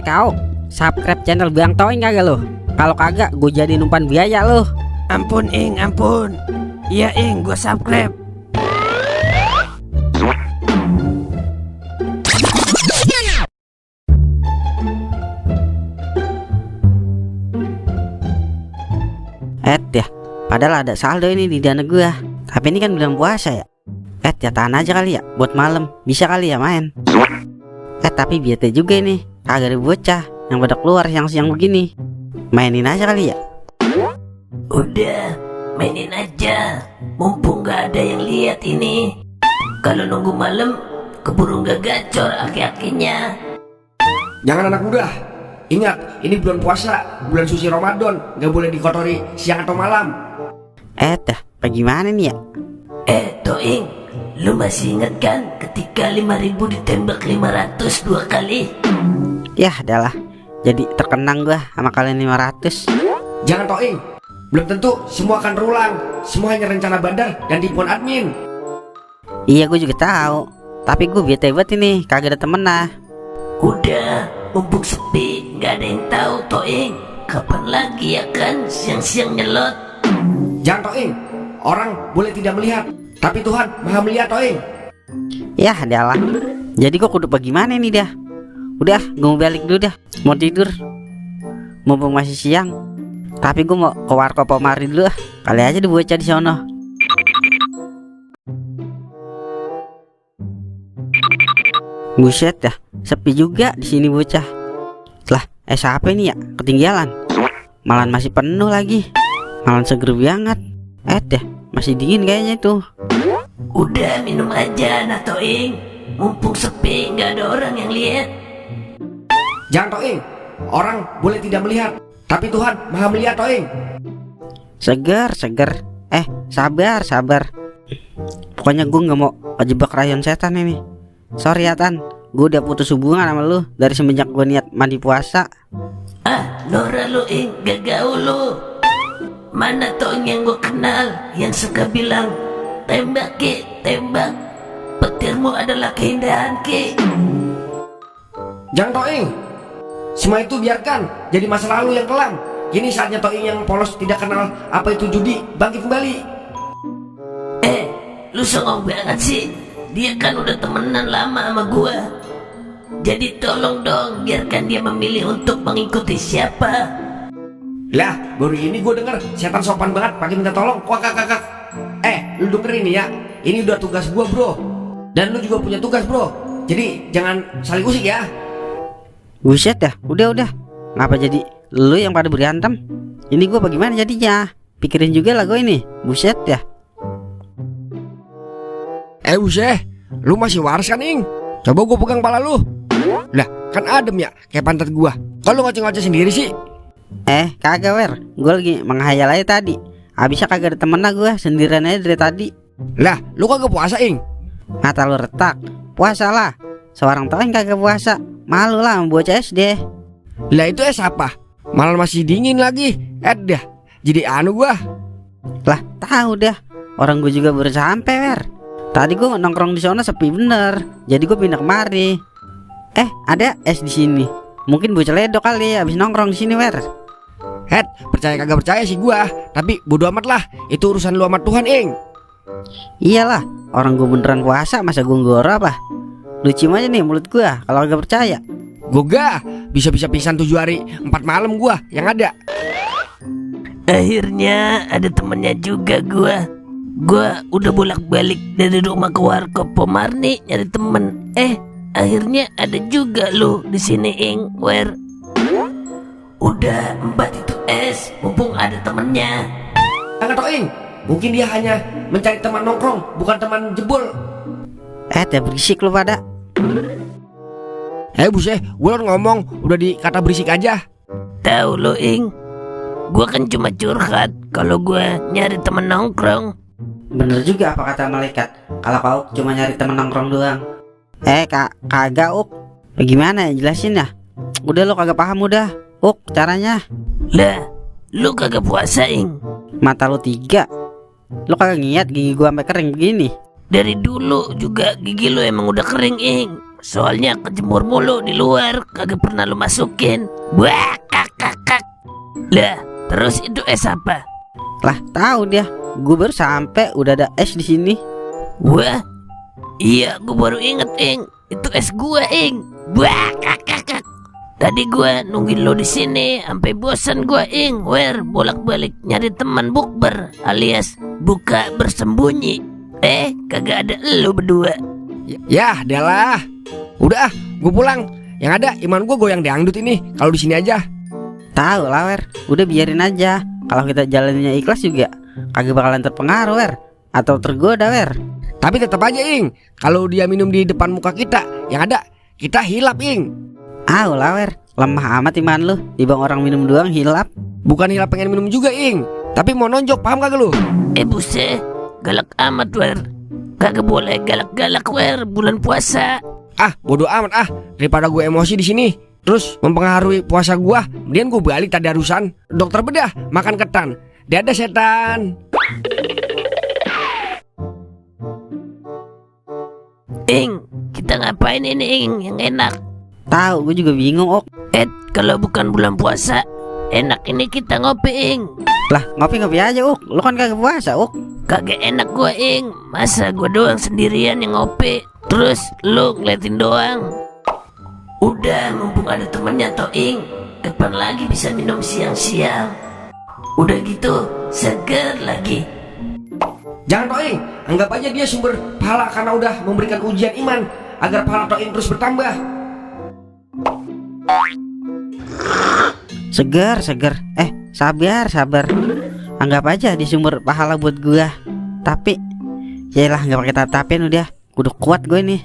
Kau subscribe channel Bang Toing kagak lo? Kalau kagak gue jadi umpan biaya lo. Ampun Ing, ampun. Iya Ing, gue subscribe. Ya, padahal ada saldo ini di dana gua. Tapi ini kan bulan puasa ya. Ya tahan aja kali ya, buat malam. Bisa kali ya main. Tapi bete juga ini. Kagak ada bocah yang pada keluar siang-siang begini. Mainin aja kali ya. Udah, mainin aja. Mumpung gak ada yang lihat ini. Kalau nunggu malam, keburu gak gacor aki-akinya. Jangan anak muda. Ingat, ini bulan puasa, bulan suci Ramadan, gak boleh dikotori siang atau malam. Bagaimana nih ya? Toing, lu masih ingat kan ketika 5.000 ditembak 500 2 kali? Ya adalah, jadi terkenang gua sama kalian 500. Jangan Toing, belum tentu semua akan terulang. Semua hanya rencana bandar dan tipuan admin. Iya gue juga tahu. Tapi gue bete banget ini, kagak ada temen lah. Udah, mumpung sepi, gak ada yang tahu Toing. Kapan lagi ya kan siang-siang nyelot? Jangan Toing, orang boleh tidak melihat, tapi Tuhan maha melihat Toing. Ya adalah. Jadi gue kudu bagaimana nih dah? Udah, gue mau balik dulu dah. Mau tidur. Mumpung masih siang. Tapi gue mau ke warkop Pomari dulu ah. Kali aja bocah di sono. Buset dah, sepi juga di sini bocah. Lah, siapa ini ya? Ketinggalan. Malan masih penuh lagi. Malan seger banget. Masih dingin kayaknya itu. Udah minum aja nah Toing. Mumpung sepi, gak ada orang yang lihat. Jangan Toing, orang boleh tidak melihat, tapi Tuhan maha melihat Toing. Seger. Sabar. Pokoknya gue gak mau kejebak rayon setan ini. Sorry ya Tan, gue udah putus hubungan sama lu dari semenjak gue niat mandi puasa. Nora lu Ing, gak gaul lu. Mana Toing yang gue kenal yang suka bilang tembak Ki, tembak. Petirmu adalah keindahan Ki. Jangan Toing, semua itu biarkan jadi masa lalu yang kelam. Kini saatnya Toing yang polos tidak kenal apa itu judi bangkit kembali. Lu songong banget sih. Dia kan udah temenan lama sama gua. Jadi tolong dong biarkan dia memilih untuk mengikuti siapa. Lah, baru ini gue denger setan sopan banget pakai minta tolong. Kakak. Lu denger ini ya. Ini udah tugas gua bro. Dan lu juga punya tugas bro. Jadi jangan saling usik ya. Buset dah, udah. Ngapa jadi lu yang pada berantem? Ini gue bagaimana jadinya? Pikirin juga lah gue ini. Buset dah. Buset, lu masih waras kan Ing? Coba gue pegang pala lu. Lah, kan adem ya kayak pantat gua. Kalau ngoceh-ngoceh sendiri sih. Kagak wer. Gue lagi menghayal aja tadi. Abisnya kagak ada temen lah gue, sendirian aja dari tadi. Lah, lu kagak puasa Ing? Mata lu retak. Puasa lah. Seorang Toing kagak puasa. Malu lah bocah SD. Lah itu apa? Malah masih dingin lagi. Dah, jadi anu gua. Lah, tahu dah. Orang gue juga baru sampai wer. Tadi gue nongkrong di sana sepi bener. Jadi gue pindah kemari. Ada es di sini. Mungkin bocah ledok kali abis nongkrong di sini wer. Percaya kagak percaya sih gua, tapi bodo amat lah. Itu urusan lu sama Tuhan Ing. Iyalah, orang gue beneran puasa masa gue nggoro apa? Lucu aja nih mulut gue kalau kagak percaya. Goga, bisa-bisa pingsan 7 hari 4 malam gua yang ada. Akhirnya ada temennya juga gua. Gua udah bolak-balik dari rumah ke warkop Pomarni nyari temen. Akhirnya ada juga lu di sini Ing, wer. Udah 4 itu es, mumpung ada temennya. Jangan Toing, mungkin dia hanya mencari teman nongkrong, bukan teman jebol. Berisik lu pada. Buset, gua ngomong udah dikata berisik aja. Tahu lu Ing, gua kan cuma curhat kalau gua nyari temen nongkrong. Bener juga apa kata malaikat. Kalau kau cuma nyari temen nongkrong doang. Kagak Uk. Bagaimana ya jelasin ya? Udah lu kagak paham udah Uk caranya. Lah, lu kagak puasa Ing. Mata lu 3. Lu kagak ngeliat gigi gua sampai kering begini. Dari dulu juga gigi lu emang udah kering Ing. soalnya kejemur mulu di luar, kagak pernah lu masukin. Wah, kak. Lah, terus itu es apa? Lah tahu dia, gue baru sampai udah ada es di sini. Wah, iya gue baru inget, Ing. Itu es gua, Ing. Wah, kak. Tadi gua nungguin lo di sini sampai bosan gua, Ing. Bolak-balik nyari teman bukber alias buka bersembunyi. Kagak ada lo berdua. Ya, Delah. Udah, gue pulang. Yang ada iman gue goyang dangdut ini kalau di sini aja. Tahu lah Wer, udah biarin aja. Kalau kita jalannya ikhlas juga kagak bakalan terpengaruh Wer, atau tergoda Wer. Tapi tetap aja, Ing, kalau dia minum di depan muka kita, yang ada kita hilap, Ing. Lah Wer, lemah amat iman lu. Dibang orang minum doang hilap. Bukan hilap pengen minum juga, Ing, tapi mau nonjok, paham kagak lu? Buset, galak amat, Wer. Kagak boleh galak-galak, Wer, bulan puasa. Bodoh amat daripada gue emosi di sini terus mempengaruhi puasa gue. Kemudian gue balik tadarusan. Dokter bedah makan ketan. Dadah setan. Ing, kita ngapain ini, Ing, yang enak? Tahu, gue juga bingung Ok. Kalau bukan bulan puasa, enak ini kita ngopi, Ing. Lah ngopi-ngopi aja Ok, lu kan kagak puasa Ok. Kagak enak gua, Ing. Masa gua doang sendirian yang ngopi, terus lu ngeliatin doang. Udah, mumpung ada temennya toh, Ing. Kapan lagi bisa minum siang-siang? Udah gitu, seger lagi. Jangan Toing, anggap aja dia sumber pahala karena udah memberikan ujian iman agar pahala Toing terus bertambah. Seger. Sabar. Anggap aja di sumber pahala buat gua. Tapi yalah nggak pakai tatapin udah. Kudu kuat gue nih.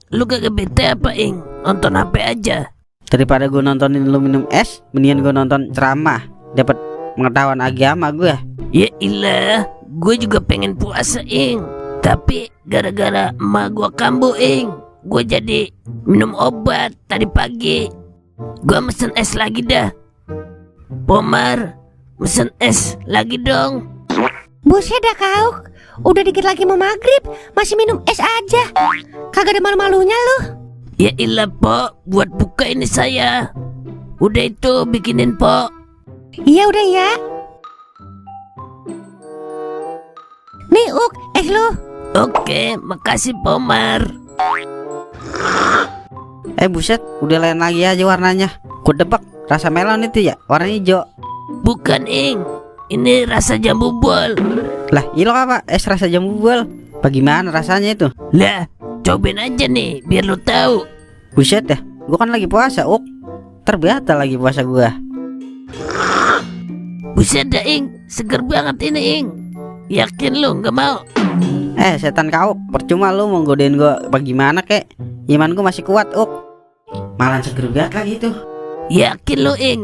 Lu kagak bete apa, Ing? Nonton HP aja. Daripada gue nontonin lu minum es, mendingan gue nonton ceramah. Dapat pengetahuan agama gue. Ya ilah, gue juga pengen puasa, Ing. Tapi gara-gara emak gue kambuh, Ing, gue jadi minum obat tadi pagi. Gue mesen es lagi dah. Pomar, mesen es lagi dong. Buset dah kau, udah dikit lagi mau maghrib, masih minum es aja. Kagak ada malu-malunya lu. Ya ilah, Pok, buat buka ini saya. Udah itu bikinin, Pok. Iya udah ya. Nih Uk, es lu. Oke, makasih Pomar. Buset, udah lain lagi aja warnanya. Gue debak rasa melon itu ya, warna hijau. Bukan, Ing, ini rasa jambu bol. Lah, ilo apa? Es rasa jambu bol. Bagaimana rasanya itu? Lah, cobain aja nih, biar lu tahu. Buset dah, gue kan lagi puasa, Uk. Terbatal lagi puasa gue. Buset dah, Ing, seger banget ini, Ing. Yakin lu nggak mau? Setan kau, percuma lu mau godain gue bagaimana kek. Iman gue masih kuat, Uk. Malah seger banget lagi tuh. Yakin lu, Ing?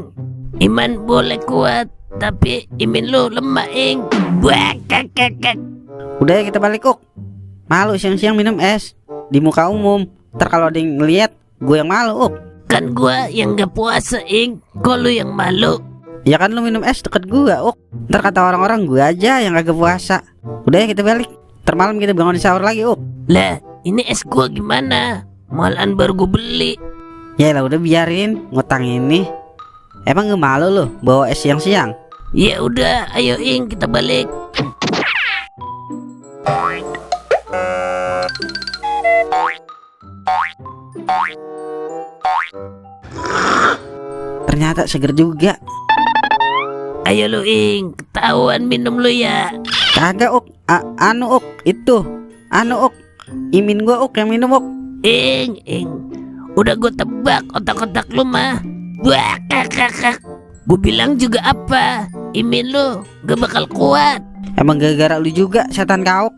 Iman boleh kuat, tapi imin lu lemah, Ing. Wah, kak. Udah ya kita balik, Uk. Malu siang-siang minum es di muka umum. Ntar kalau ada yang ngeliat, gue yang malu, Uk. Kan gua yang gak puasa, Ing. Kok lu yang malu? Ya kan lu minum es deket gue, Uk. Ntar kata orang-orang gue aja yang kagak puasa. Udah ya kita balik. Ntar malam kita bangun sahur lagi, Uk. Lah, ini es gua gimana? Malahan baru gua beli. Ya lah udah biarin ngutang ini. Emang gak malu lu bawa es siang-siang? Ya udah, ayo Ing, kita balik. Ternyata seger juga. Ayo lu Ing, ketahuan minum lu ya. Kagak Uk, anu Uk, itu anu Uk, Imin gua Uk yang minum Uk. Ing, udah gue tebak otak-otak lu mah. Wah, kak. Gue bilang juga apa, Imin lu gak bakal kuat. Emang gara-gara lu juga setan kau.